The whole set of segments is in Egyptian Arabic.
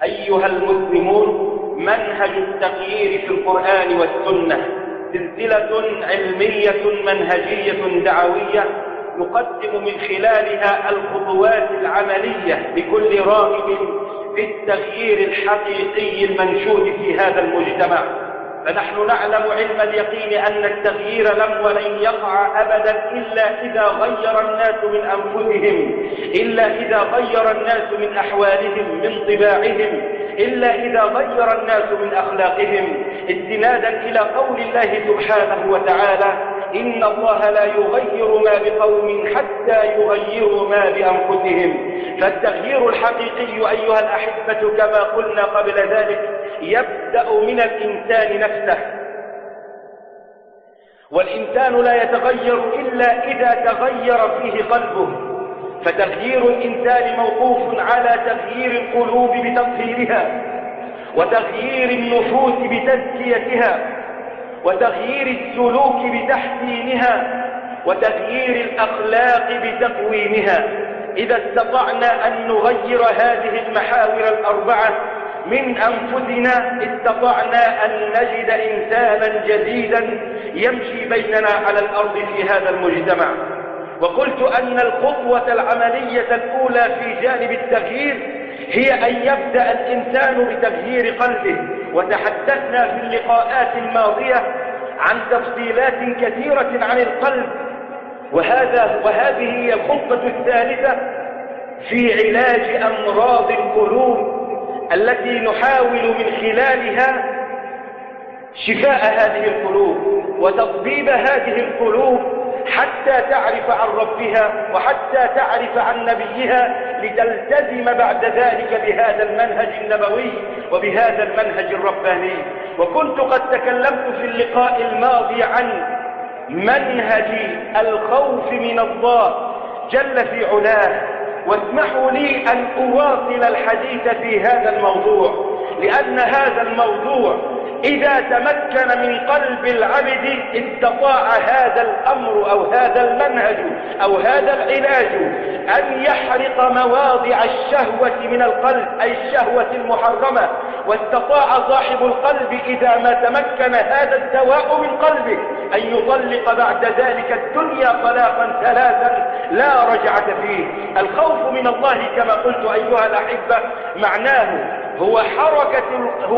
أيها المسلمون، منهج التغيير في القرآن والسنة سلسلة علمية منهجية دعوية نقدم من خلالها الخطوات العملية لكل راغب في التغيير الحقيقي المنشود في هذا المجتمع. فنحن نعلم علم اليقين أن التغيير لم ولن يقع أبدا إلا إذا غير الناس من أنفسهم، إلا إذا غير الناس من أحوالهم، من طباعهم، إلا إذا غير الناس من أخلاقهم، استنادا إلى قول الله سبحانه وتعالى: إن الله لا يغير ما بقوم حتى يغيروا ما بأنفسهم. فالتغيير الحقيقي أيها الأحبة كما قلنا قبل ذلك يبدأ من الإنسان نفسه، والإنسان لا يتغير إلا إذا تغير فيه قلبه. فتغيير الإنسان موقوف على تغيير القلوب بتطهيرها، وتغيير النفوس بتزكيتها، وتغيير السلوك بتحسينها، وتغيير الأخلاق بتقويمها. إذا استطعنا أن نغير هذه المحاور الأربعة من أنفسنا استطعنا أن نجد إنسانا جديدا يمشي بيننا على الأرض في هذا المجتمع. وقلت أن الخطوة العملية الأولى في جانب التغيير هي أن يبدأ الإنسان بتغيير قلبه. وتحدثنا في اللقاءات الماضية عن تفصيلات كثيرة عن القلب، وهذه هي الخطة الثالثة في علاج أمراض القلوب التي نحاول من خلالها شفاء هذه القلوب وتطبيب هذه القلوب حتى تعرف عن ربها وحتى تعرف عن نبيها، لتلتزم بعد ذلك بهذا المنهج النبوي وبهذا المنهج الرباني. وكنت قد تكلمت في اللقاء الماضي عن منهج الخوف من الله جل في علاه، واسمحوا لي أن أواصل الحديث في هذا الموضوع، لأن هذا الموضوع إذا تمكن من قلب العبد استطاع هذا الأمر أو هذا المنهج أو هذا العلاج أن يحرق مواضع الشهوة من القلب، أي الشهوة المحرمة. واستطاع صاحب القلب إذا ما تمكن هذا الدواء من قلبه أن يطلق بعد ذلك الدنيا طلاقا ثلاثا لا رجعة فيه. الخوف من الله كما قلت أيها الأحبة معناه هو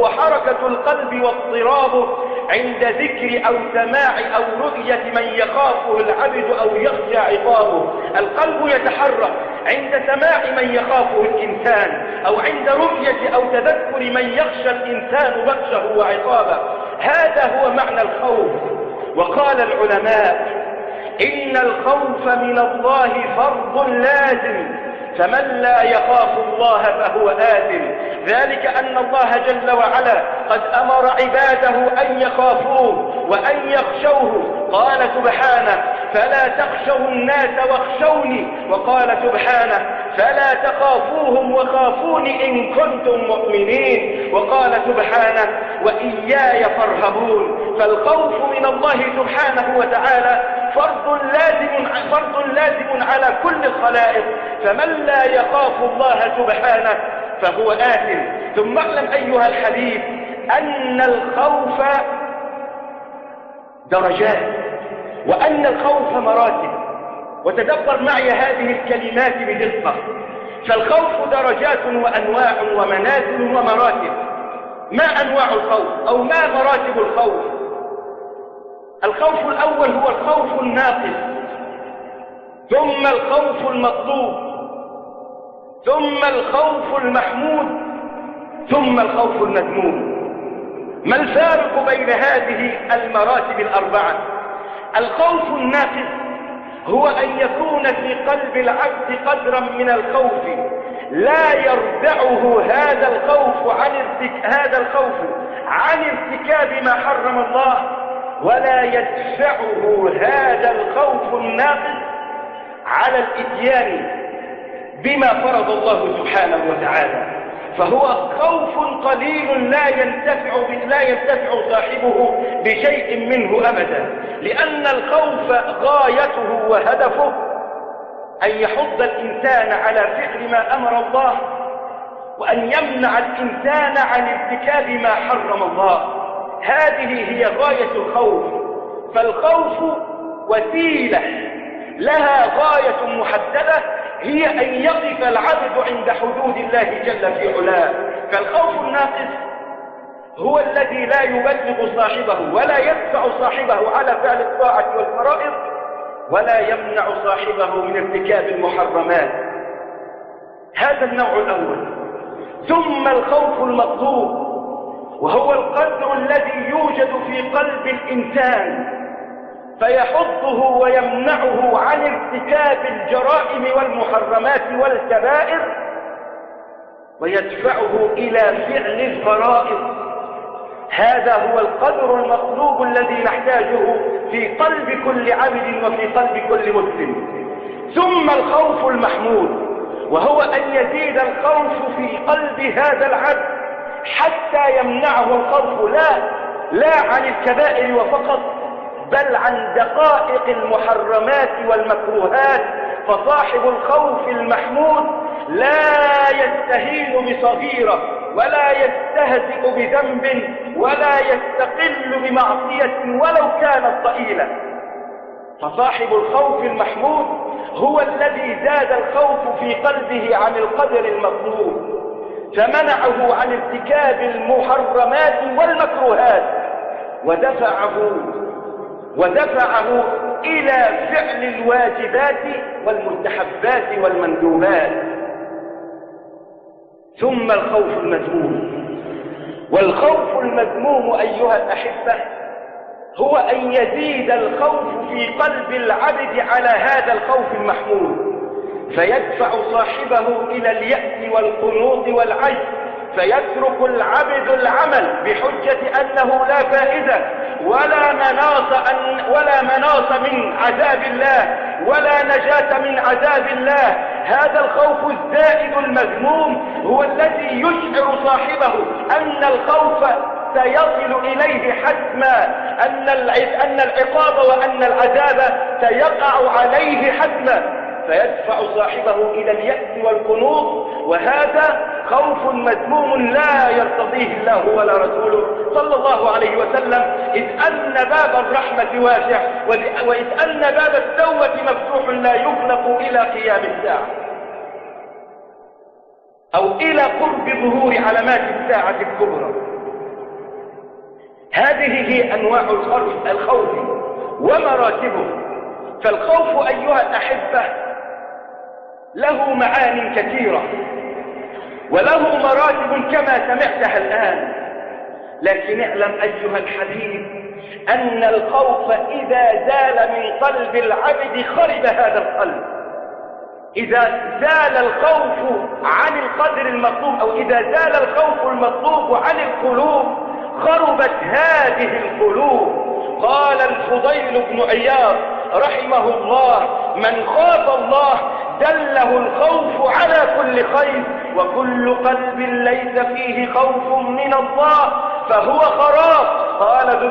حركة القلب واضطرابه عند ذكر أو سماع أو رؤية من يخافه العبد أو يخشى عقابه. القلب يتحرك عند سماع من يخافه الإنسان، أو عند رؤية أو تذكر من يخشى الإنسان بخشه وعقابه. هذا هو معنى الخوف. وقال العلماء: إن الخوف من الله فرض لازم، فمن لا يخاف الله فهو آثم. ذلك أن الله جل وعلا قد أمر عباده أن يخافوه وأن يخشوه. قال سبحانه: فلا تخشوا الناس واخشوني. وقال سبحانه: فلا تخافوهم وخافوني إن كنتم مؤمنين. وقال سبحانه: وإياي فارهبون. فالخوف من الله سبحانه وتعالى فرض لازم على كل الخلائق، فمن لا يخاف الله سبحانه فهو آثم. ثم اعلم أيها الحبيب أن الخوف درجات، وأن الخوف مراتب. وتدبر معي هذه الكلمات بدقة. فالخوف درجات وأنواع ومنازل ومراتب. ما أنواع الخوف أو ما مراتب الخوف؟ الخوف الأول هو الخوف الناقص، ثم الخوف المطلوب، ثم الخوف المحمود، ثم الخوف المذموم. ما الفارق بين هذه المراتب الأربعة؟ الخوف الناقص هو أن يكون في قلب العبد قدرا من الخوف لا يردعه هذا الخوف عن ارتكاب ما حرم الله، ولا يدفعه هذا الخوف الناقص على الإتيان بما فرض الله سبحانه وتعالى. فهو خوف قليل لا ينتفع صاحبه بشيء منه أبدا، لأن الخوف غايته وهدفه أن يحض الإنسان على فعل ما أمر الله وأن يمنع الإنسان عن ارتكاب ما حرم الله. هذه هي غاية الخوف. فالخوف وسيلة لها غاية محددة، هي أن يقف العبد عند حدود الله جل في علاه. فالخوف الناقص هو الذي لا يبلغ صاحبه ولا يدفع صاحبه على فعل الطاعة والفرائض، ولا يمنع صاحبه من ارتكاب المحرمات. هذا النوع الأول. ثم الخوف المطلوب، وهو القدر الذي يوجد في قلب الإنسان فيحضه ويمنعه عن ارتكاب الجرائم والمحرمات والكبائر، ويدفعه إلى فعل الفرائض. هذا هو القدر المطلوب الذي نحتاجه في قلب كل عبد وفي قلب كل مسلم. ثم الخوف المحمود، وهو أن يزيد الخوف في قلب هذا العبد حتى يمنعه الخوف لا عن الكبائر وفقط، بل عن دقائق المحرمات والمكروهات. فصاحب الخوف المحمود لا يستهين بصغيرة، ولا يستهزئ بذنب، ولا يستقل بمعصية ولو كانت ضئيلة. فصاحب الخوف المحمود هو الذي زاد الخوف في قلبه عن القدر المطلوب، فمنعه عن ارتكاب المحرمات والمكروهات، ودفعه إلى فعل الواجبات والمستحبات والمندوبات. ثم الخوف المذموم. والخوف المذموم أيها الأحبة هو أن يزيد الخوف في قلب العبد على هذا الخوف المحمود، فيدفع صاحبه إلى اليأس والقنوط والعجز، فيترك العبد العمل بحجة أنه لا فائدة ولا مناص من عذاب الله ولا نجاة من عذاب الله. هذا الخوف الزائد المذموم هو الذي يشعر صاحبه أن الخوف سيصل إليه حتما، أن العقاب وأن العذاب سيقع عليه حتما، فيدفع صاحبه إلى اليأس والقنوط. وهذا خوف مذموم لا يرتضيه الله ولا رسوله صلى الله عليه وسلم، إذ أن باب الرحمة واسع، وإذ أن باب التوبة مفتوح لا يغلق إلى قيام الساعة أو إلى قرب ظهور علامات الساعة الكبرى. هذه هي أنواع الخوف ومراتبه. فالخوف أيها الأحبة له معان كثيرة وله مراتب كما سمعتها الآن، لكن اعلم أيها الحبيب أن الخوف إذا زال من قلب العبد خرب هذا القلب. إذا زال الخوف عن القدر المطلوب، أو إذا زال الخوف المطلوب عن القلوب، خربت هذه القلوب. قال الفضيل بن عياض رحمه الله: من خاف الله دله الخوف على كل خير، وكل قلب ليس فيه خوف من الله فهو خراب. قال ذو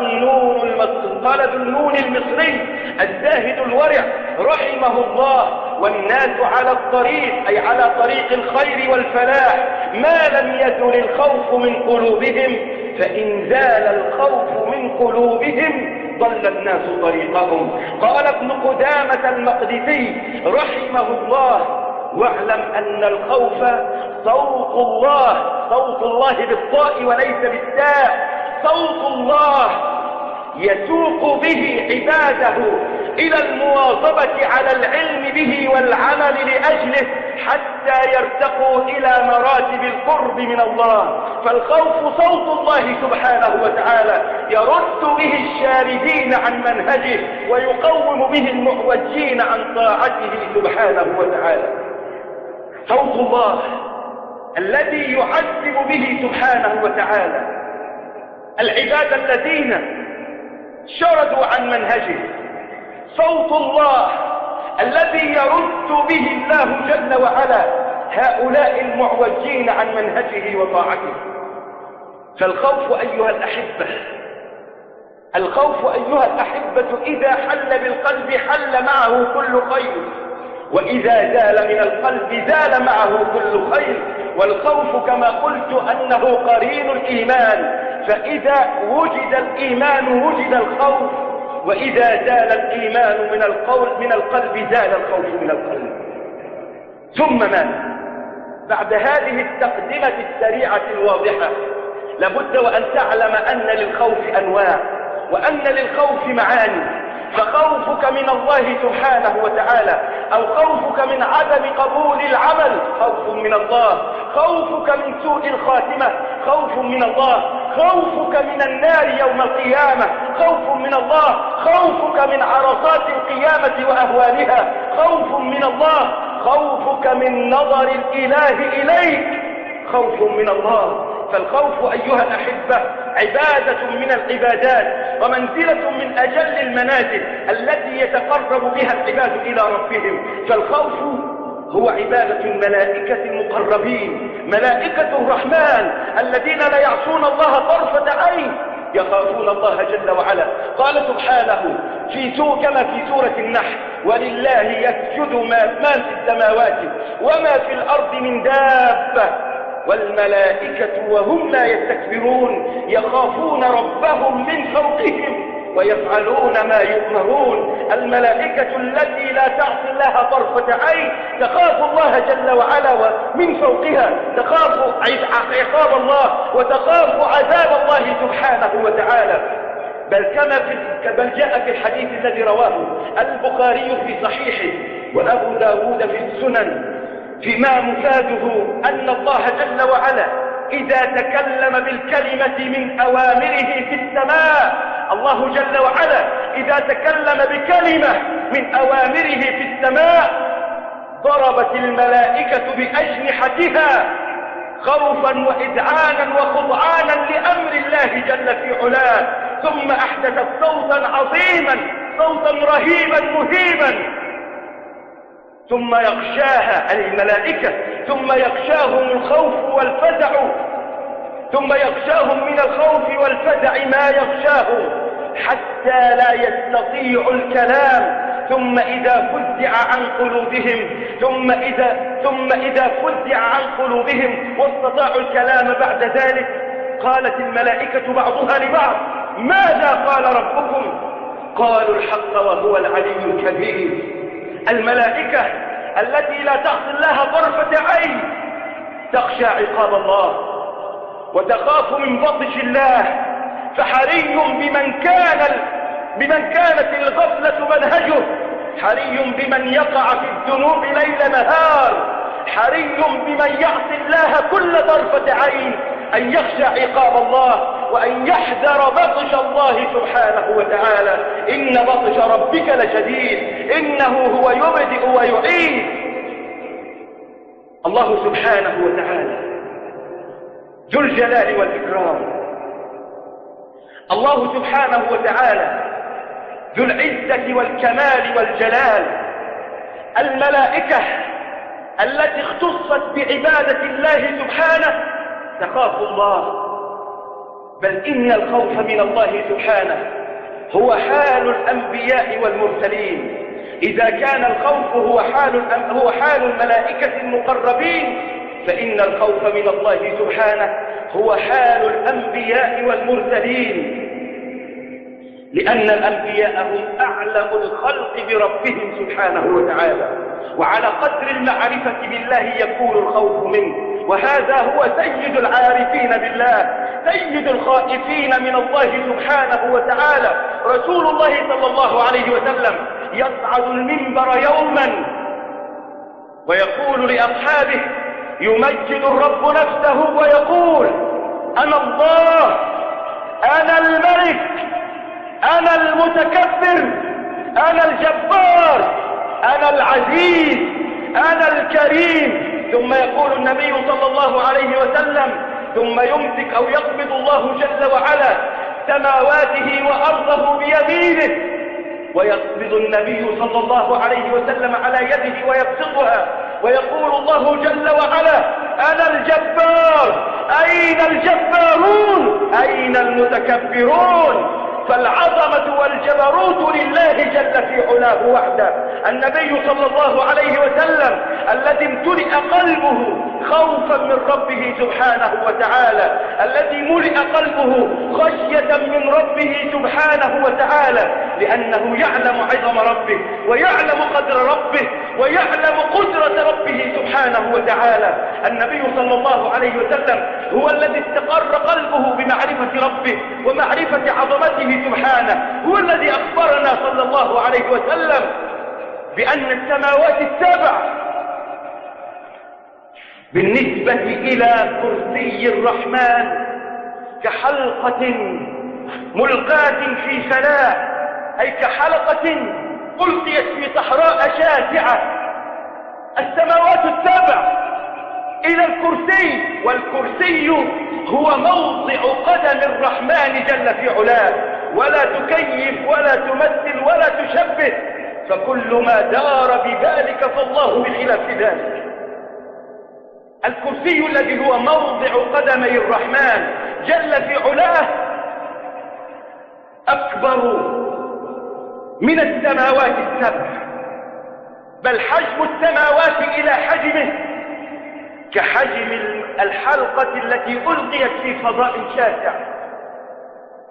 النون المصري الزاهد الورع رحمه الله: والناس على الطريق، أي على طريق الخير والفلاح، ما لم يزل الخوف من قلوبهم، فإن زال الخوف من قلوبهم ضل الناس طريقهم. قال ابن قدامة المقدسي رحمه الله: واعلم أن الخوف صوت الله، صوت الله بالطاء وليس بالتاء، صوت الله يسوق به عباده إلى المواظبة على العلم به والعمل لأجله حتى يرتقوا إلى مراتب القرب من الله. فالخوف صوت الله سبحانه وتعالى يرد به الشاردين عن منهجه ويقوم به المعوجين عن طاعته سبحانه وتعالى. صوت الله الذي يعذب به سبحانه وتعالى العباد الذين شردوا عن منهجه، صوت الله الذي يرد به الله جل وعلا هؤلاء المعوجين عن منهجه وطاعته. فالخوف أيها الأحبة، الخوف أيها الأحبة إذا حل بالقلب حل معه كل خير، وإذا زال من القلب زال معه كل خير. والخوف كما قلت أنه قرين الإيمان، فإذا وجد الإيمان وجد الخوف، وإذا زال الإيمان من القلب زال الخوف من القلب. ثم ماذا؟ بعد هذه التقدمة السريعة الواضحة لابد وأن تعلم أن للخوف أنواع وأن للخوف معاني. فخوفك من الله سبحانه وتعالى أو خوفك من عدم قبول العمل خوف من الله، خوفك من سوء الخاتمة خوف من الله، خوفك من النار يوم القيامة خوف من الله، خوفك من عرصات القيامة وأهوالها خوف من الله، خوفك من نظر الإله إليك خوف من الله. فالخوف أيها الأحبة عبادة من العبادات ومنزلة من أجل المنازل التي يتقرب بها العباد إلى ربهم. فالخوف هو عبادة الملائكة المقربين، ملائكة الرحمن الذين لا يعصون الله طرفة عين، يخافون الله جل وعلا. قال سبحانه كما في سورة النحل: ولله يسجد ما في السماوات وما في الأرض من دابة والملائكة وهم لا يستكبرون يخافون ربهم من فوقهم ويفعلون ما يؤمرون. الملائكة التي لا تعصي الله طرفة عين تخاف الله جل وعلا ومن فوقها، تخاف عقاب الله وتخاف عذاب الله سبحانه وتعالى. بل جاء في الحديث الذي رواه البخاري في صحيحه وأبو داود في السنن فيما مفاده أن الله جل وعلا إذا تكلم بالكلمة من أوامره في السماء، الله جل وعلا إذا تكلم بكلمة من أوامره في السماء ضربت الملائكة بأجنحتها خوفا وإذعانا وخضعانا لأمر الله جل في علاه، ثم أحدثت صوتا عظيما، صوتا رهيبا مهيبا، ثم يغشاها الملائكة، ثم يغشاهم الخوف والفزع، ثم يغشاهم من الخوف والفزع ما يغشاهم حتى لا يستطيعوا الكلام. ثم إذا فزع عن قلوبهم، ثم إذا فزع عن قلوبهم واستطاعوا الكلام بعد ذلك، قالت الملائكة بعضها لبعض: ماذا قال ربكم؟ قالوا الحق وهو العلي الكبير. الملائكة التي لا تعصي الله طرفة عين تخشى عقاب الله وتخاف من بطش الله، فحري بمن كانت الغفلة منهجه، حري بمن يقع في الذنوب ليل نهار، حري بمن يعصي الله كل طرفة عين أن يخشى عقاب الله وأن يحذر بطش الله سبحانه وتعالى. إن بطش ربك لشديد، إنه هو يبدئ ويعيد. الله سبحانه وتعالى ذو الجلال والإكرام، الله سبحانه وتعالى ذو العزة والكمال والجلال. الملائكة التي اختصت بعبادة الله سبحانه تخاف الله، بل إن الخوف من الله سبحانه هو حال الأنبياء والمرسلين. إذا كان الخوف هو حال الملائكة المقربين، فإن الخوف من الله سبحانه هو حال الأنبياء والمرسلين، لأن الأنبياء هم أعلم الخلق بربهم سبحانه وتعالى، وعلى قدر المعرفة بالله يكون الخوف منه. وهذا هو سيد العارفين بالله، سيد الخائفين من الله سبحانه وتعالى. رسول الله صلى الله عليه وسلم يصعد المنبر يوما ويقول لأصحابه: يمجد الرب نفسه ويقول: أنا الله، أنا الملك، أنا المتكبر، أنا الجبار، أنا العزيز، أنا الكريم. ثم يقول النبي صلى الله عليه وسلم: ثم يمسك أو يقبض الله جل وعلا سماواته وأرضه بيمينه، ويقبض النبي صلى الله عليه وسلم على يده ويبسطها، ويقول الله جل وعلا: أنا الجبار، أين الجبارون، أين المتكبرون؟ فالعظمة والجبروت لله جل في علاه وحده. النبي صلى الله عليه وسلم الذي امتلئ قلبه خوفا من ربه سبحانه وتعالى، الذي ملئ قلبه خشية من ربه سبحانه وتعالى، لأنه يعلم عظم ربه ويعلم قدر ربه ويعلم قدرة ربه سبحانه وتعالى. النبي صلى الله عليه وسلم هو الذي استقر قلبه بمعرفة ربه ومعرفة عظمته سبحانه، هو الذي أخبرنا صلى الله عليه وسلم بأن السماوات السبع بالنسبة إلى كرسي الرحمن كحلقة ملقاة في فلاة، أي كحلقة ألقيت في صحراء شاسعة. السماوات السبع إلى الكرسي، والكرسي هو موضع قدم الرحمن جل في علاه، ولا تكيف ولا تمثل ولا تشبه، فكل ما دار بذلك فالله بخلاف ذلك. الكرسي الذي هو موضع قدمي الرحمن جل في علاه أكبر من السماوات السبع، بل حجم السماوات إلى حجمه كحجم الحلقة التي ألقيت في فضاء شاسع.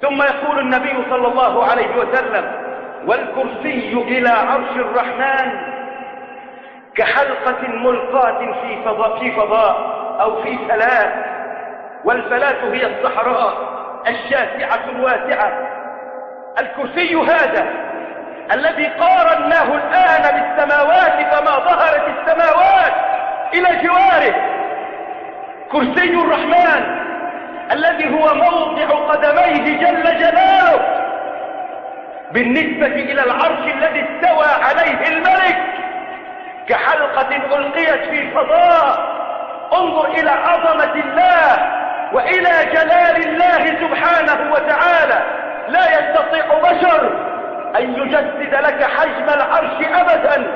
ثم يقول النبي صلى الله عليه وسلم: والكرسي إلى عرش الرحمن كحلقة ملقاة في فضاء أو في فلاة، والفلاة هي الصحراء الشاسعة الواسعة. الكرسي هذا الذي قارناه الآن بالسماوات فما ظهرت السماوات إلى جواره، كرسي الرحمن الذي هو موضع قدميه جل جلاله بالنسبة إلى العرش الذي استوى عليه الملك كحلقة ألقيت في فضاء. انظر إلى عظمة الله وإلى جلال الله سبحانه وتعالى. لا يستطيع بشر أن يجسد لك حجم العرش أبدا،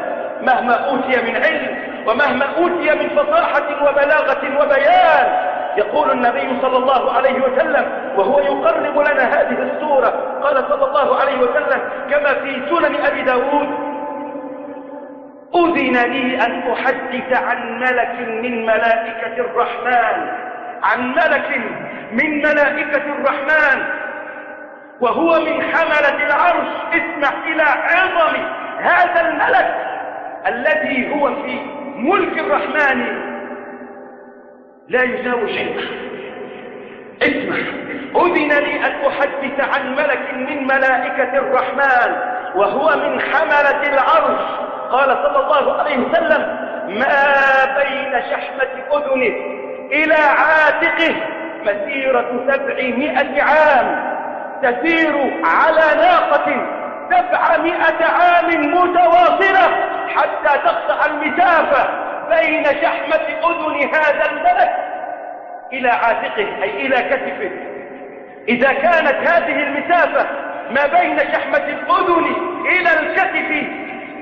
مهما أوتي من علم ومهما أوتي من فصاحة وبلاغة وبيان. يقول النبي صلى الله عليه وسلم وهو يقرب لنا هذه السورة، قال صلى الله عليه وسلم كما في سنن أبي داود: أذن لي أن أحدث عن ملك من ملائكة الرحمن، عن ملك من ملائكة الرحمن وهو من حملة العرش. اسمع إلى عظم هذا الملك الذي هو في ملك الرحمن لا يساوي شيء. اسمع: أذن لي أن أحدث عن ملك من ملائكة الرحمن وهو من حملة العرش. قال صلى الله عليه وسلم: ما بين شحمة أذنه إلى عاتقه مسيرة 700 عام، تسير على ناقة 700 عام متواصلة حتى تقطع المسافة بين شحمة أذن هذا الملك إلى عاتقه، أي إلى كتفه. إذا كانت هذه المسافة ما بين شحمة الأذن إلى الكتف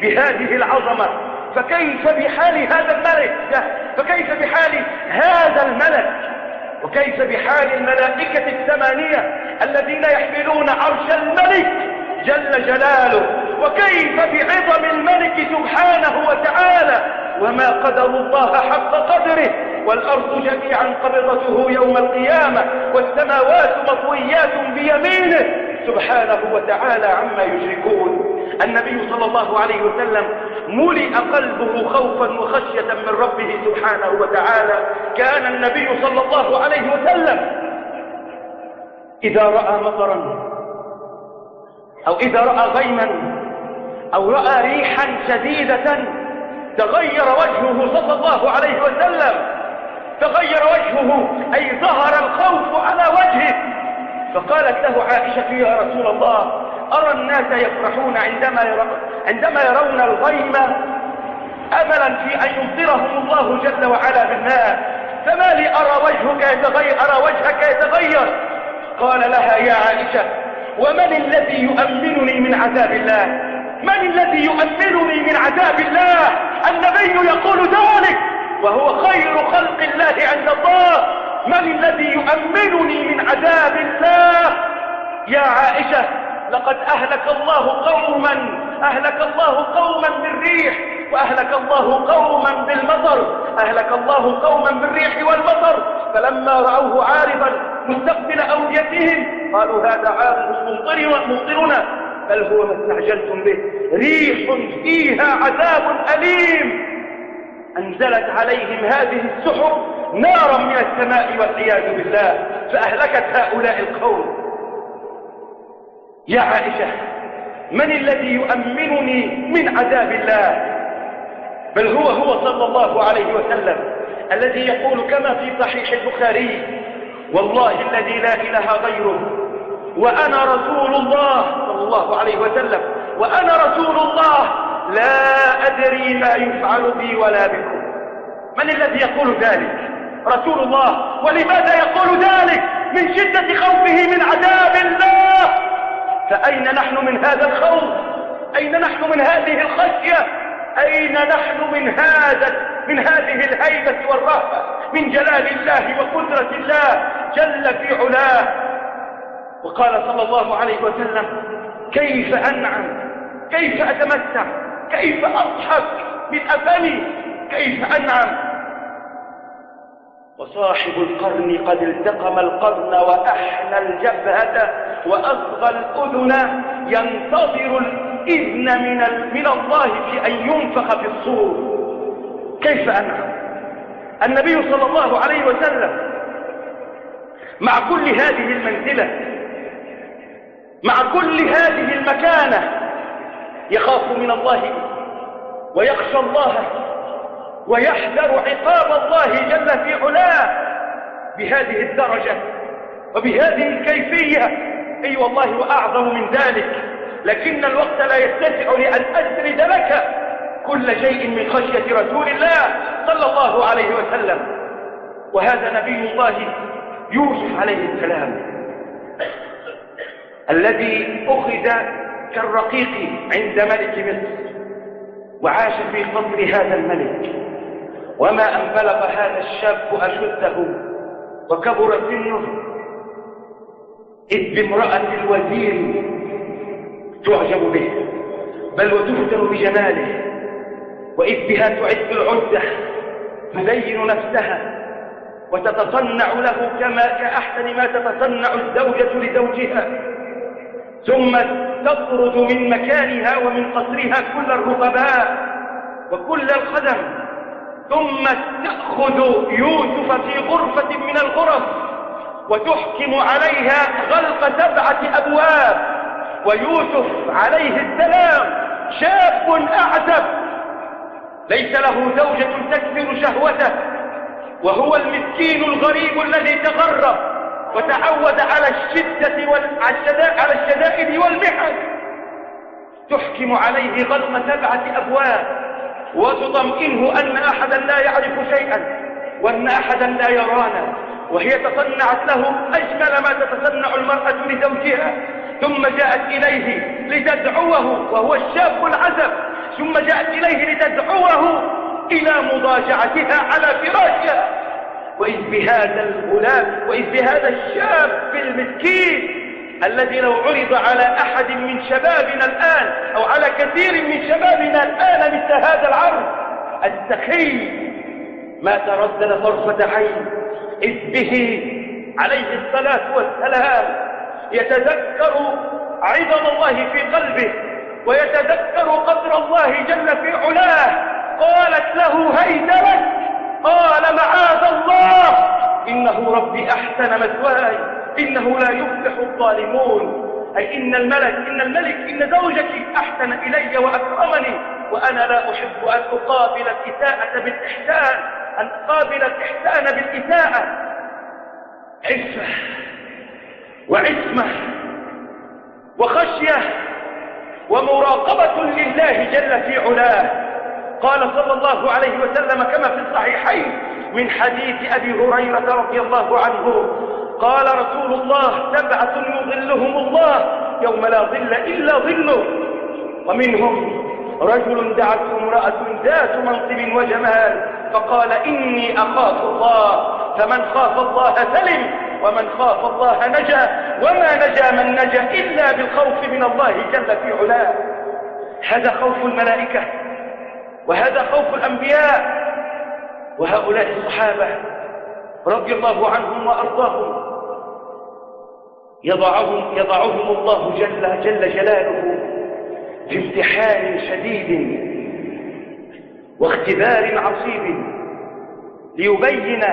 بهذه العظمة، فكيف بحال هذا الملك؟ فكيف بحال هذا الملك؟ وكيف بحال الملائكة الثمانية الذين يحملون عرش الملك جل جلاله؟ وكيف بعظم الملك سبحانه وتعالى؟ وما قدروا الله حق قدره، والأرض جميعا قبضته يوم القيامة، والسماوات مطويات بيمينه سبحانه وتعالى عما يشركون. النبي صلى الله عليه وسلم ملئ قلبه خوفا وخشية من ربه سبحانه وتعالى. كان النبي صلى الله عليه وسلم إذا رأى مطرا أو إذا رأى غيما أو رأى ريحا شديدة تغير وجهه صلى الله عليه وسلم، تغير وجهه، أي ظهر الخوف على وجهه. فقالت له عائشة: يا رسول الله، أرى الناس يفرحون عندما يرون الغيم أملا في أن يمطرهم الله جل وعلا بالماء، فما لي أرى وجهك يتغير؟ قال لها: يا عائشة، ومن الذي يؤمنني من عذاب الله؟ من الذي يؤمنني من عذاب الله؟ النبي يقول ذلك وهو خير خلق الله عند الله. من الذي يؤمنني من عذاب الله يا عائشة؟ لقد أهلك الله قوما، أهلك الله قوما بالريح، وأهلك الله قوما بالمطر، أهلك الله قوما بالريح والمطر، فلما رأوه عارضا مستقبل أوديتهم قالوا هذا عارض ممطرنا، بل هو ما استعجلتم به، ريح فيها عذاب أليم. أنزلت عليهم هذه السحب نارا من السماء والعياذ بالله، فأهلكت هؤلاء القوم. يا عائشة، من الذي يؤمنني من عذاب الله؟ بل هو صلى الله عليه وسلم الذي يقول كما في صحيح البخاري: والله الذي لا إله غيره وأنا رسول الله، صلى الله عليه وسلم، وأنا رسول الله لا أدري ما يفعل بي ولا بكم. من الذي يقول ذلك؟ رسول الله. ولماذا يقول ذلك؟ من شدة خوفه من عذاب الله. فأين نحن من هذا الخوف؟ أين نحن من هذه الخشية؟ أين نحن من هذه الهيبة والرهبة، من جلال الله وقدرة الله جل في علاه؟ وقال صلى الله عليه وسلم: كيف أنعم، كيف أتمتع، كيف أضحك من أفمي، كيف أنعم وصاحب القرن قد التقم القرن وأحنى الجبهة وأصغى الأذن، ينتظر الإذن من الله في أن ينفخ في الصور. كيف أنعم؟ النبي صلى الله عليه وسلم مع كل هذه المنزلة، مع كل هذه المكانة، يخاف من الله ويخشى الله ويحذر عقاب الله جل في علاه بهذه الدرجة وبهذه الكيفية. أي والله وأعظم من ذلك، لكن الوقت لا يتسع لأن أسرد لك كل شيء من خشية رسول الله صلى الله عليه وسلم. وهذا نبي الله يوسف عليه السلام الذي أخذ كالرقيق عند ملك مصر، وعاش في قصر هذا الملك، وما أن بلغ هذا الشاب أشده وكبر سنه إذ بامرأة الوزير تعجب به، بل وتفتن بجماله، وإذ بها تعد العدة، تزين نفسها وتتصنع له كما كأحسن ما تتصنع الزوجة لزوجها، ثم تطرد من مكانها ومن قصرها كل الرقباء وكل الخدم، ثم تأخذ يوسف في غرفة من الغرف وتحكم عليها غلق 7 أبواب. ويوسف عليه السلام شاب أعزب ليس له زوجة تكثر شهوته، وهو المسكين الغريب الذي تغرب وتعود على الشدة على الشدائد والمحن. تحكم عليه غلق 7 أبواب وتطمئنه أن أحدا لا يعرف شيئا وأن أحدا لا يرانا، وهي تصنعت له أجمل ما تتصنع المرأة لزوجها، ثم جاءت إليه لتدعوه وهو الشاب العزب، ثم جاءت إليه لتدعوه إلى مضاجعتها على فراشها. وإذ بهذا الغلام، وإذ بهذا الشاب المسكين الذي لو عرض على أحد من شبابنا الآن أو على كثير من شبابنا الآن مثل هذا العرض السخي ما تردد طرفة عين، إذ به عليه الصلاة والسلام يتذكر عظم الله في قلبه ويتذكر قدر الله جل في علاه. قالت له: هيت لك. قال: معاذ الله، إنه ربي أحسن مثواي، إنه لا يفلح الظالمون. أي إن الملك إن زوجك أحسن إلي وأكرمني، وأنا لا أحب أن أقابل الإساءة بالإحسان، أن أقابل الإحسان بالإساءة. عفة وعصمة وخشية ومراقبة لله جل في علاه. قال صلى الله عليه وسلم كما في الصحيحين من حديث أبي هريرة رضي الله عنه، قال رسول الله: 7 يظلهم الله يوم لا ظل إلا ظله، ومنهم رجل دعته امرأة ذات منصب وجمال فقال: إني أخاف الله، فمن خاف الله سلم، ومن خاف الله نجا، وما نجا من نجا إلا بالخوف من الله جل في علاه. هذا خوف الملائكة، وهذا خوف الأنبياء، وهؤلاء الصحابة رضي الله عنهم وأرضاهم يضعهم الله جل جلاله في امتحان شديد واختبار عصيب، ليبين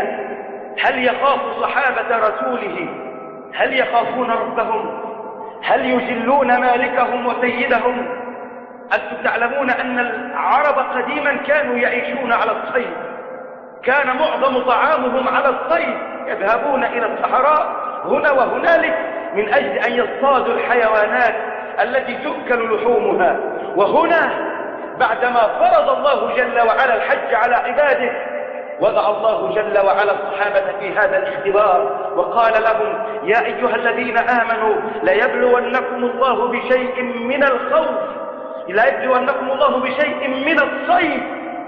هل يخاف صحابة رسوله، هل يخافون ربهم، هل يجلون مالكهم وسيدهم. أنتم تعلمون أن العرب قديما كانوا يعيشون على الصيد، كان معظم طعامهم على الصيد، يذهبون إلى الصحراء هنا وهنالك من أجل أن يصطادوا الحيوانات التي تؤكل لحومها. وهنا بعدما فرض الله جل وعلا الحج على عباده، وضع الله جل وعلا الصحابة في هذا الاختبار وقال لهم: يا أيها الذين آمنوا ليبلونكم الله بشيء من الخوف، ليبلونكم الله بشيء من الصيد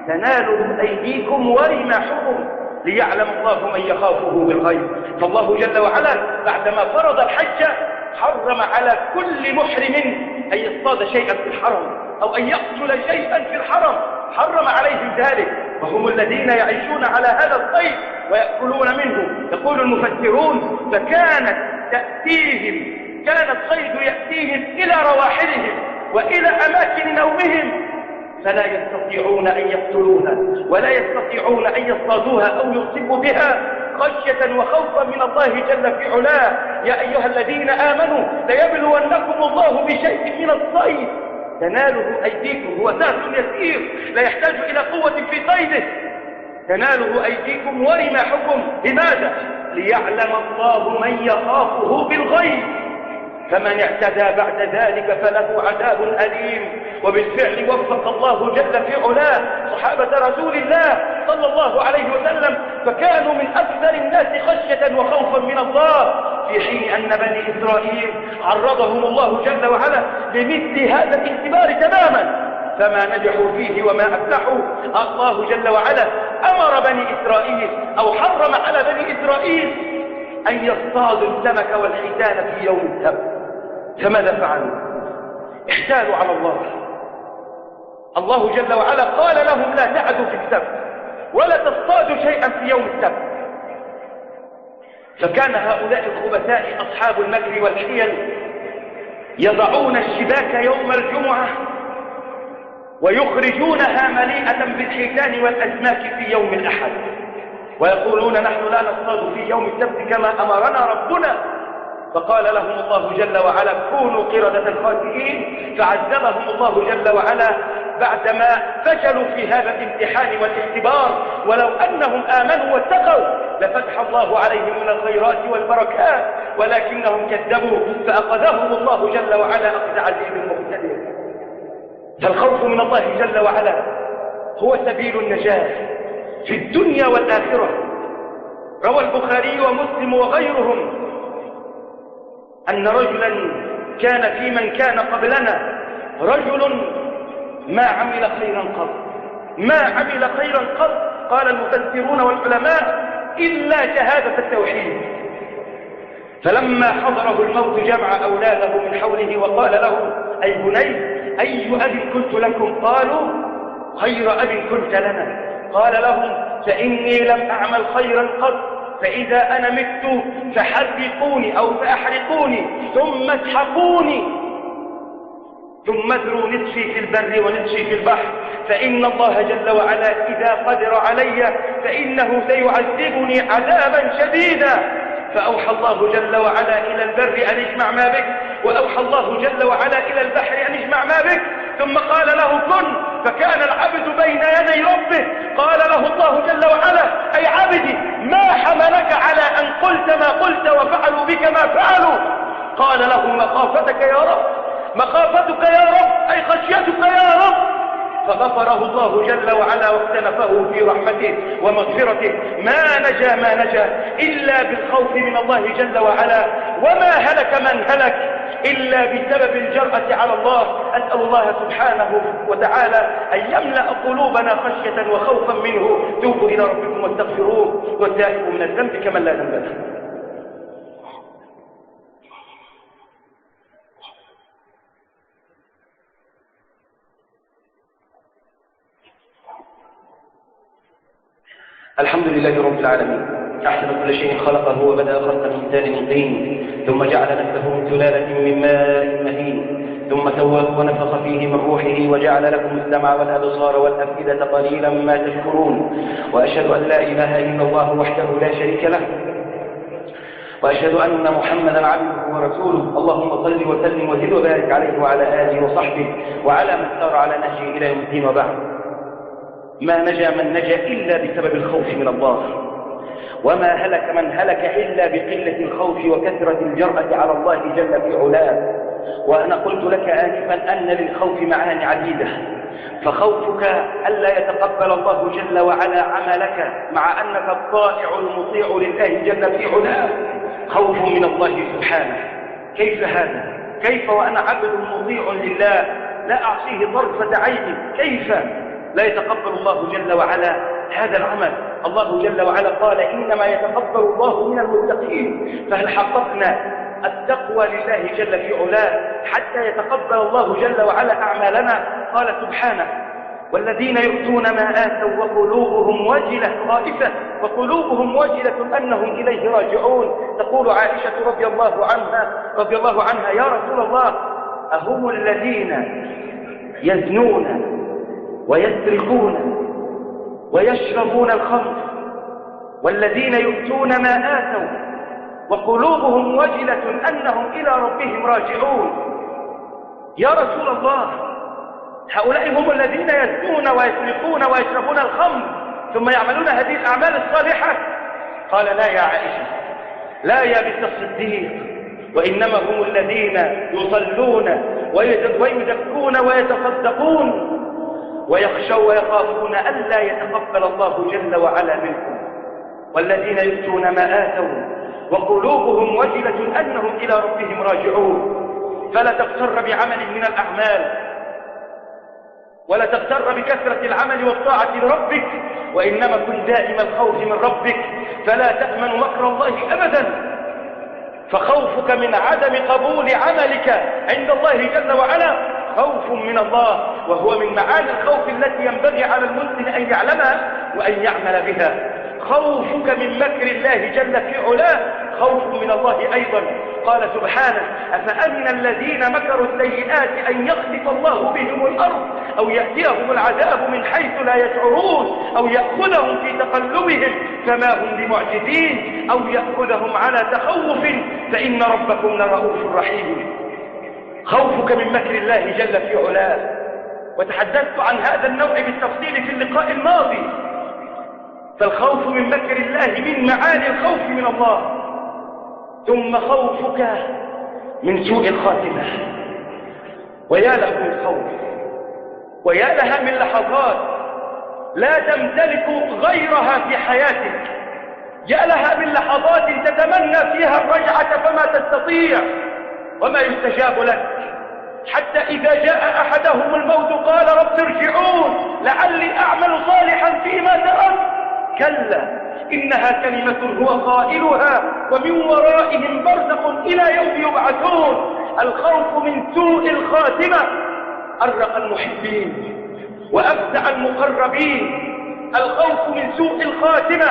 تناله أيديكم ورماحكم ليعلم الله من يخافه بالغيب. فالله جل وعلا بعدما فرض الحج حرم على كل محرم أن يصطاد شيئا في الحرم أو أن يقتل شيئا في الحرم، حرم عليهم ذلك، وهم الذين يعيشون على هذا الصيد ويأكلون منه. يقول المفسرون: فكانت تأتيهم، كان الصيد يأتيهم إلى رواحلهم وإلى أماكن نومهم، فلا يستطيعون أن يقتلوها ولا يستطيعون أن يصطادوها أو يصيبوا بها، خشية وخوفا من الله جل في علاه. يا أيها الذين آمنوا ليبلونكم الله بشيء من الصيد تناله أيديكم، هو سهل يسير لا يحتاج إلى قوة في صيده، تناله أيديكم ورماحكم. لماذا؟ ليعلم الله من يخافه بالغيب، فمن اعتدى بعد ذلك فله عذاب أليم. وبالفعل وفق الله جل في علاه صحابة رسول الله صلى الله عليه وسلم، فكانوا من أكثر الناس خشية وخوفا من الله، في حين أن بني إسرائيل عرضهم الله جل وعلا لمثل هذا الاختبار تماما، فما نجحوا فيه وما أفلحوا. الله جل وعلا أمر بني إسرائيل أو حرم على بني إسرائيل أن يصطادوا السمك والحيتان في يوم السبت، فماذا فعلوا؟ احتالوا على الله. الله جل وعلا قال لهم: لا تعدوا في السبت ولا تصطادوا شيئا في يوم السبت. فكان هؤلاء الخبثاء أصحاب المكر والحيل يضعون الشباك يوم الجمعة ويخرجونها مليئة بالحيتان والأسماك في يوم الأحد، ويقولون: نحن لا نصطاد في يوم السبت كما أمرنا ربنا. فقال لهم الله جل وعلا: كونوا قردة خاسئين. فعذبهم الله جل وعلا بعدما فشلوا في هذا الامتحان والاختبار، ولو أنهم آمنوا واتقوا لفتح الله عليهم من الخيرات والبركات، ولكنهم كذبوا فأخذهم الله جل وعلا أخذ عزيز مقتدر. فالخوف من الله جل وعلا هو سبيل النجاة في الدنيا والآخرة. روى البخاري ومسلم وغيرهم أن رجلا كان في من كان قبلنا، رجل ما عمل خيرا قط، ما عمل خيرا قط، قال المفسرون والعلماء إلا شهادة التوحيد. فلما حضره الموت جمع أولاده من حوله وقال لهم: أي بني، أي أب كنت لكم؟ قالوا: خير أب كنت لنا. قال لهم: فإني لم أعمل خيرا قط، فإذا أنا مت فحرقوني أو فأحرقوني ثم اسحقوني ثم اذروا نصفي في البر ونصفي في البحر، فإن الله جل وعلا إذا قدر علي فإنه سيعذبني عذابا شديدا. فأوحى الله جل وعلا إلى البر أن اجمع ما بك، وأوحى الله جل وعلا إلى البحر أن اجمع ما بك، ثم قال له كن، فكان العبد بين يدي ربه. قال له الله جل وعلا: أي عبدي، ما حملك على أن قلت ما قلت وفعلوا بك ما فعلوا؟ قال له: مخافتك يا رب، مخافتك يا رب، أي خشيتك يا رب. فغفره الله جل وعلا واختنفه في رحمته ومغفرته. ما نجا ما نجا إلا بالخوف من الله جل وعلا، وما هلك من هلك إلا بسبب الجرأة على الله. أسأل الله سبحانه وتعالى أن يملأ قلوبنا خشية وخوفا منه. توبوا إلى ربكم واستغفروه، والتائب من الذنب كمن لا ذنب له. الحمد لله رب العالمين، أحسن كل شيء خلقه وبدأ خلق الإنسان من طين، ثم جعل نسله من سلالة من ماء مهين، ثم سواه ونفخ فيه من روحه وجعل لكم السمع والأبصار والأفئدة قليلا ما تشكرون. وأشهد أن لا إله إلا الله وحده لا شريك له، وأشهد أن محمدا عبده ورسوله. اللهم صل وسلم وزد وبارك عليه وعلى آله وصحبه وعلى من سار على نهجه إلى يوم الدين، وبعد. ما نجا من نجا إلا بسبب الخوف من الله، وما هلك من هلك إلا بقلة الخوف وكثرة الجرأة على الله جل في علاه. وأنا قلت لك آنفا أن للخوف معاني عديدة، فخوفك ألا يتقبل الله جل وعلا عملك مع أنك الطائع المطيع لله جل في علاه، خوف من الله سبحانه. كيف هذا؟ كيف وأنا عبد مطيع لله لا أعصيه طرفة عين؟ كيف لا يتقبل الله جل وعلا هذا العمل؟ الله جل وعلا قال إنما يتقبل الله من المتقين. فهل حققنا التقوى لله جل في علاه حتى يتقبل الله جل وعلا أعمالنا؟ قال سبحانه: والذين يؤتون ما آتوا وقلوبهم وجلة خائفة وقلوبهم وجلة أنهم إليه راجعون. تقول عائشة رضي الله عنها: يا رسول الله، أهم الذين يزنون ويسرقون ويشربون الخمر والذين يؤتون ما آتوا وقلوبهم وجلة أنهم إلى ربهم راجعون؟ يا رسول الله، هؤلاء هم الذين يزنون ويسرقون ويشربون الخمر ثم يعملون هذه الأعمال الصالحة؟ قال: لا يا عائشة، لا يا بنت الصديق، وإنما هم الذين يصلون ويزكون ويتصدقون ويخشوا ويخافون ألا يتقبل الله جل وعلا منهم. والذين يؤتون ما آتوا وقلوبهم وجلة أنهم إلى ربهم راجعون. فلا تغتر بعمل من الأعمال، ولا تغتر بكثرة العمل والطاعة لربك، وإنما كن دائم الخوف من ربك، فلا تأمن مكر الله أبدا. فخوفك من عدم قبول عملك عند الله جل وعلا خوف من الله، وهو من معاني الخوف التي ينبغي على المسلم أن يعلمها وأن يعمل بها. خوفك من مكر الله جل في علاه خوف من الله أيضا. قال سبحانه: أفأمن الذين مكروا السيئات أن يخسف الله بهم الأرض أو يأتيهم العذاب من حيث لا يشعرون أو يأخذهم في تقلبهم فما هم بمعجزين أو يأخذهم على تخوف فإن ربكم لرؤوف رحيم. خوفك من مكر الله جل في علاه، وتحدثت عن هذا النوع بالتفصيل في اللقاء الماضي. فالخوف من مكر الله من معاني الخوف من الله. ثم خوفك من سوء الخاتمة، ويا له من خوف، ويا لها من لحظات لا تمتلك غيرها في حياتك، يا لها من لحظات تتمنى فيها الرجعة فما تستطيع وما يستجاب لك، حتى إذا جاء أحدهم الموت قال رب ارجعون لعلي أعمل صالحا فيما تركت. كلا، إنها كلمة هو قائلها ومن ورائهم برزخ إلى يوم يبعثون. الخوف من سوء الخاتمة أرق المحبين وأفزع المقربين. الخوف من سوء الخاتمة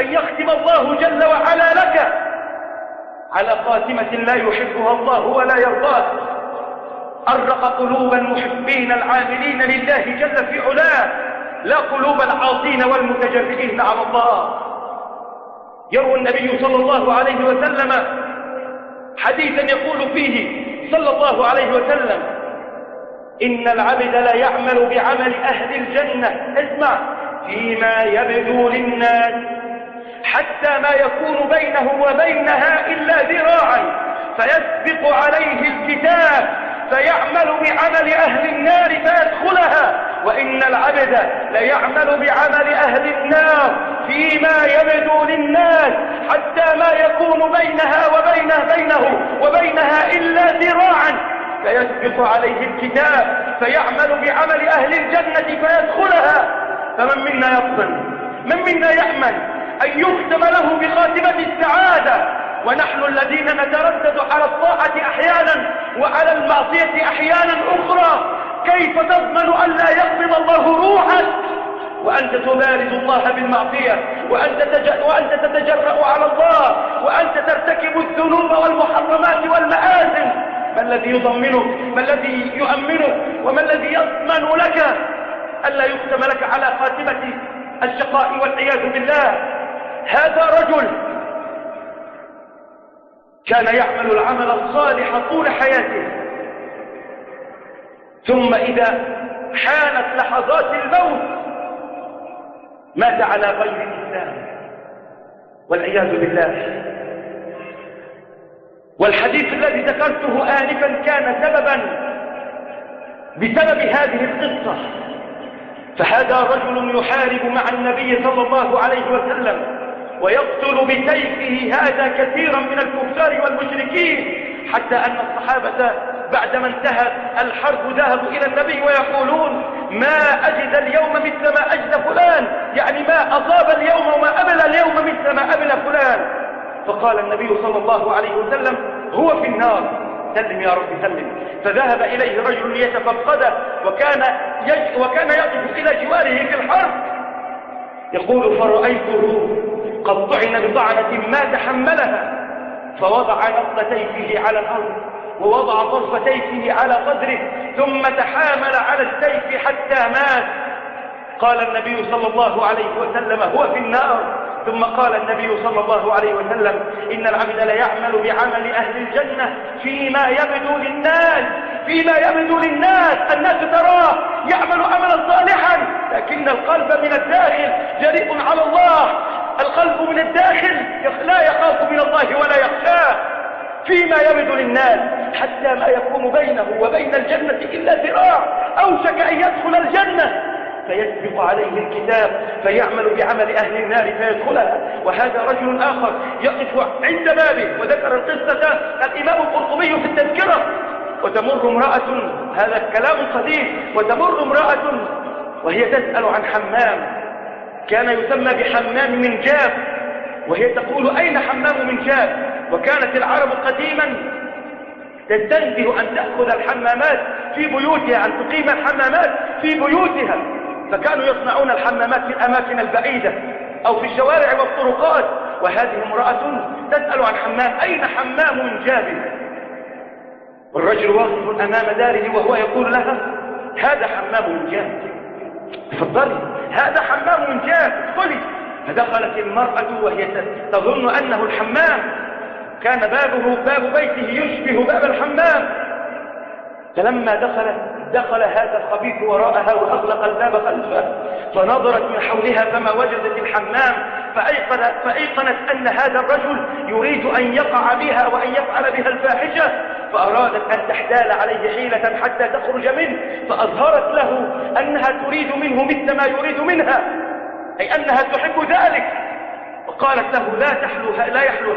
أن يختم الله جل وعلا لك على خاتمة لا يحبها الله ولا يرضاها. أرق قلوب المحبين العاملين لله جل في علاه، لا قلوب العاصين والمتجرئين على الله. يروي النبي صلى الله عليه وسلم حديثا يقول فيه صلى الله عليه وسلم: إن العبد لا يعمل بعمل أهل الجنة، اسمع، فيما يبدو للناس حتى ما يكون بينه وبينها إلا ذراعا فيسبق عليه الكتاب فيعمل بعمل أهل النار فيدخلها. وإن العبد ليعمل بعمل أهل النار فيما يبدو للناس حتى ما يكون بينها وبينه وبينها إلا ذراعا فيسبق عليه الكتاب فيعمل بعمل أهل الجنة فيدخلها. فمن منا يضمن، من منا يأمن أن يختم له بخاتمة السعادة؟ ونحن الذين نتردد على الطاعة أحيانا وعلى المعصية أحيانا أخرى، كيف تضمن أن لا يقبض الله روحك؟ وأنت تبارز الله بالمعصية، وأنت تتجرأ على الله، وأنت ترتكب الذنوب والمحرمات والمآثم. ما الذي يضمنك؟ ما الذي يؤمنك؟ وما الذي يضمن لك ألا يختم لك على خاتمة الشقاء والعياذ بالله؟ هذا رجل كان يعمل العمل الصالح طول حياته، ثم إذا حانت لحظات الموت مات على غير الإسلام والعياذ بالله. والحديث الذي ذكرته آنفا كان سببا بسبب هذه القصة. فهذا رجل يحارب مع النبي صلى الله عليه وسلم ويقتل بسيفه هذا كثيرا من الكفار والمشركين، حتى أن الصحابة بعدما انتهى الحرب ذهبوا إلى النبي ويقولون: ما أجد اليوم مثل ما أجد فلان، يعني ما أصاب اليوم وما أبل اليوم مثل ما أبل فلان. فقال النبي صلى الله عليه وسلم: هو في النار، سلم يا رب سلم. فذهب إليه رجل ليتفقده، وكان يقف إلى جواره في الحرب. يقول: فرأيته قد طعن بطعنة ما تحملها، فوضع نصل سيفه على الأرض ووضع طرف سيفه على صدره، ثم تحامل على السيف حتى مات. قال النبي صلى الله عليه وسلم: هو في النار. ثم قال النبي صلى الله عليه وسلم: إن العبد ليعمل بعمل أهل الجنة فيما يبدو للناس، فيما يبدو للناس، الناس تراه يعمل عملا صالحا، لكن القلب من الداخل جريء على الله، القلب من الداخل لا يخاف من الله ولا يخشاه، فيما يبدو للناس حتى ما يكون بينه وبين الجنة إلا ذراع، أوشك أن يدخل الجنة فيسبق عليه الكتاب فيعمل بعمل أهل النار فيدخلها. وهذا رجل آخر يقف عند بابه، وذكر القصة الإمام القرطبي في التذكرة. وتمر امرأة، هذا الكلام قديم، وتمر امرأة وهي تسأل عن حمام كان يسمى بحمام منجاب، وهي تقول: أين حمام منجاب؟ وكانت العرب قديما تستنزه أن تأخذ الحمامات في بيوتها، أن تقيم الحمامات في بيوتها، فكانوا يصنعون الحمامات في الأماكن البعيدة أو في الشوارع والطرقات. وهذه امرأة تسأل عن حمام، أين حمام منجاب؟ والرجل واقف أمام داره وهو يقول لها: هذا حمام منجاب، تفضلي، هذا حمام منجاب، ادخلي. فدخلت المرأة وهي تظن أنه الحمام، كان باب بيته يشبه باب الحمام. فلما دخل هذا الخبيث وراءها وأغلق الباب خلفه، فنظرت من حولها فما وجدت الحمام، فأيقنت أن هذا الرجل يريد أن يقع بها وأن يفعل بها الفاحشة، فأرادت أن تحتال عليه حيلة حتى تخرج منه، فأظهرت له أنها تريد منه مثل ما يريد منها، أي أنها تحب ذلك. وقالت له: لا يحلو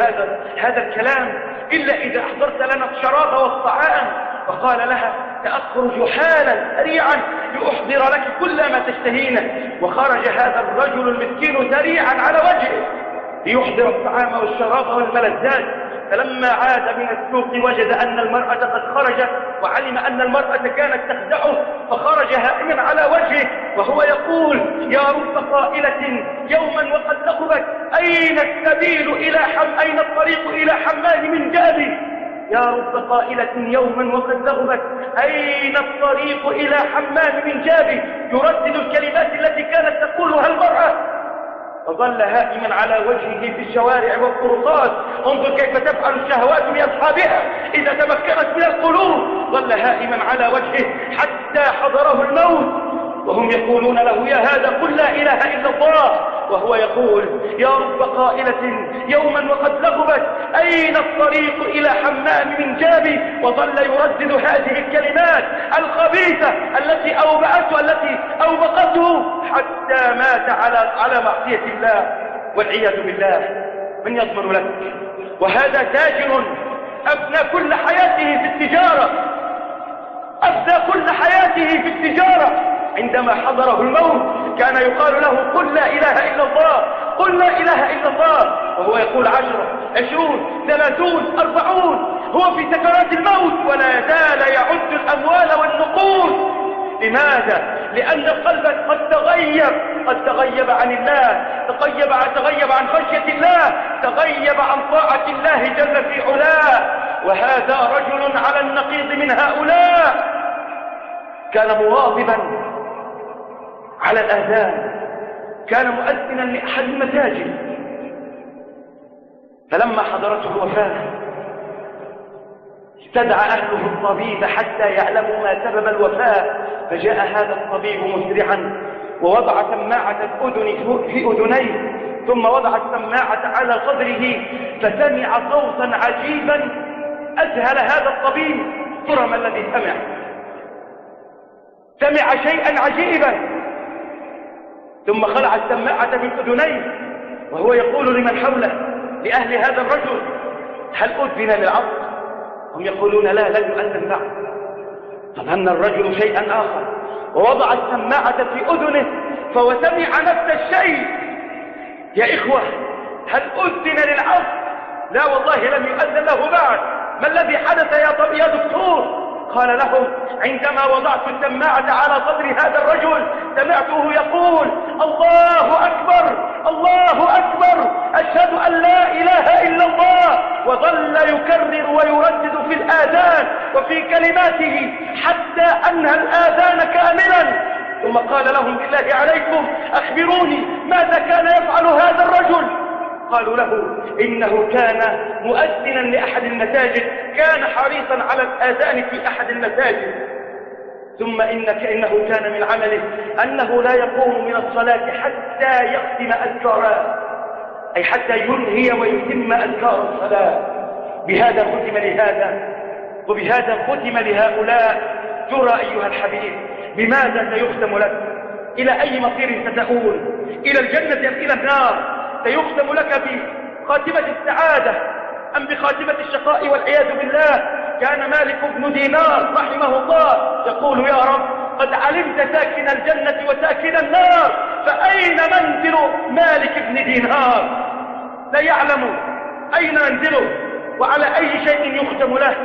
هذا الكلام إلا إذا أحضرت لنا الشراب والطعام. فقال لها: سأخرج حالا سريعا لأحضر لك كل ما تشتهينه. وخرج هذا الرجل المسكين سريعا على وجهه ليحضر الطعام والشراب والملذات. فلما عاد من السوق وجد أن المرأة قد خرجت، وعلم أن المرأة كانت تخدعه، فخرج هائما على وجهه وهو يقول: يا رب قائلة يوما وقد لغبت، أين السبيل إلى أين الطريق إلى حمام منجابي؟ يا رب قائلة يوما وقد لغبت، أين الطريق إلى حمام منجابي؟ يردد الكلمات التي كانت تقولها المرأة. وظل هائما على وجهه في الشوارع والطرقات. انظر كيف تفعل الشهوات بأصحابها إذا تمكنت من القلوب. ظل هائما على وجهه حتى حضره الموت، وهم يقولون له: يا هذا قل لا إله إلا الله، وهو يقول: يا رب قائلة يوما وقد لغبت، أين الطريق إلى حمام منجابي؟ وظل يردد هذه الكلمات الخبيثة التي أوبأته، التي أوبقته، حتى مات على معصية الله والعياذ بالله. من يضمن لك؟ وهذا تاجر أفنى كل حياته في التجارة، أفنى كل حياته في التجارة. عندما حضره الموت كان يقال له: قل لا إله إلا الله، قل لا إله إلا الله، وهو يقول 10، 20، 30، 40، هو في سكرات الموت ولا يزال يعد الأموال والنقود. لماذا؟ لأن القلب قد تغيب، قد تغيب عن الله، تغيب عن خشية الله، تغيب عن طاعة الله جل في علاه. وهذا رجل على النقيض من هؤلاء، كان مواظبا على الأذان، كان مؤذنا لأحد المساجد، فلما حضرته الوفاة استدعى أهله الطبيب حتى يعلموا ما سبب الوفاة. فجاء هذا الطبيب مسرعا ووضع سماعة الأذن في أذنيه، ثم وضع السماعة على صدره، فسمع صوتا عجيبا أذهل هذا الطبيب. ترى ما الذي سمع؟ سمع شيئا عجيبا. ثم خلع السماعة من أذنيه وهو يقول لمن حوله، لأهل هذا الرجل: هل أذن للعصر؟ هم يقولون: لا، لن يؤذن بعد. فظن الرجل شيئا آخر ووضع السماعة في أذنه فسمع نفس الشيء. يا إخوة، هل أذن للعصر؟ لا والله، لم يؤذن له بعد. ما الذي حدث يا دكتور؟ قال لهم: عندما وضعت السماعة على صدر هذا الرجل سمعته يقول: الله أكبر، الله أكبر، أشهد أن لا إله إلا الله. وظل يكرر ويردد في الآذان وفي كلماته حتى أنهى الآذان كاملا. ثم قال لهم: بالله عليكم أخبروني ماذا كان يفعل هذا الرجل؟ قالوا له: إنه كان مؤذنا لأحد المساجد، كان حريصا على الآذان في أحد المساجد. ثم إنه كان من عمله أنه لا يقوم من الصلاة حتى يختم أذكاره، أي حتى ينهي ويتم أذكار الصلاة. بهذا ختم لهذا، وبهذا ختم لهؤلاء. ترى أيها الحبيب بماذا سيختم لك؟ إلى أي مصير ستؤول؟ إلى الجنة أم إلى النار؟ سيختم لك بخاتمة السعادة أم بخاتمة الشقاء والعياذ بالله؟ كان مالك بن دينار رحمه الله يقول: يا رب، قد علمت ساكن الجنة وساكن النار، فأين منزل مالك بن دينار؟ لا يعلم أين منزله وعلى أي شيء يختم له،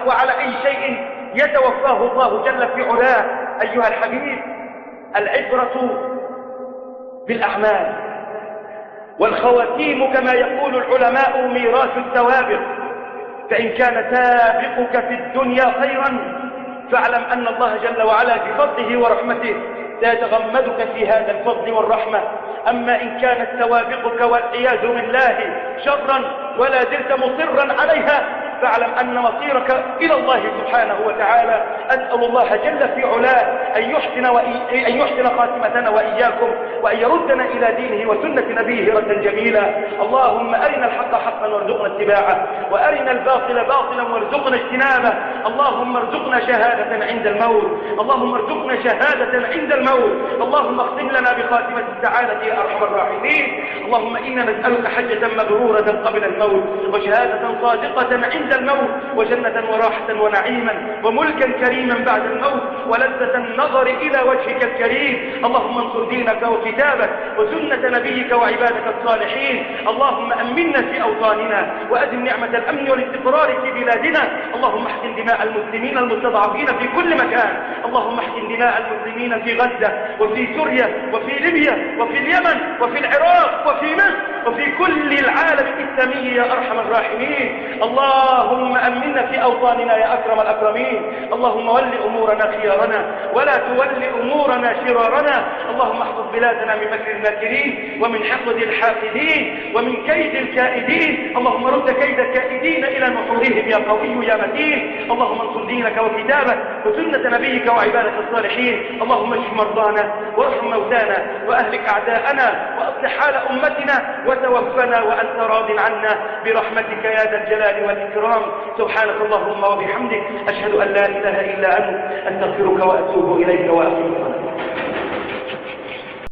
وعلى أي شيء يتوفاه الله جل في علاه. أيها الحبيب، العبرة بالأعمال، والخواتيم كما يقول العلماء ميراث السوابق. فإن كان سابقك في الدنيا خيرا فاعلم أن الله جل وعلا بفضله ورحمته سيتغمدك في هذا الفضل والرحمة. أما إن كانت سوابقك والعياذ بالله شرا ولا زلت مصرا عليها فاعلم أن مصيرك إلى الله سبحانه وتعالى. أسأل الله جل في علاه أن يحسن خاتمتنا وإياكم، وأن يردنا إلى دينه وسنة نبيه ردا جميلا. اللهم أرنا الحق حقا وارزقنا اتباعه، وأرنا الباطل باطلا وارزقنا اجتنابه. اللهم ارزقنا شهادة عند الموت، اللهم ارزقنا شهادة عند الموت. اللهم اختم لنا بخاتمة السعادة يا أرحم الراحمين. اللهم إنا نسألك حجة مبرورة قبل الموت، وشهادة صادقة عند الموت، وجنة وراحة ونعيما، وملكا كريما بعد الموت، ولذة النظر إلى وجهك الكريم. اللهم انصر دينك وكتابك وسنة نبيك وعبادك الصالحين. اللهم أمنا في أوطاننا، وأدم نعمة الأمن والاستقرار في بلادنا. اللهم احقن دماء المسلمين المستضعفين في كل مكان. اللهم احقن دماء المسلمين في غزة وفي سوريا وفي ليبيا وفي اليمن وفي العراق وفي مصر وفي كل العالم الإسلامي يا أرحم الراحمين. اللهم أمنا في أوطاننا يا أكرم الأكرمين. اللهم ول أمورنا خيارنا ولا تول أمورنا شرارنا. اللهم احفظ بلادنا من مكر الماكرين ومن حقد الحاقدين ومن كيد الكائدين. اللهم رد كيد الكائدين إلى نحورهم يا قوي يا متين. اللهم انصر دينك وكتابك وسنة نبيك وعبادك الصالحين. اللهم اشف مرضانا وارحم موتانا وأهلك أعداءنا وأصلح حال أمتنا وتوفنا وأنت راض عنا برحمتك يا ذا الجلال والإكرام. سبحانك اللهم وبحمدك، أشهد أن لا إله إلا أنت، أستغفرك وأتوب إليك وأقيم الصلاة.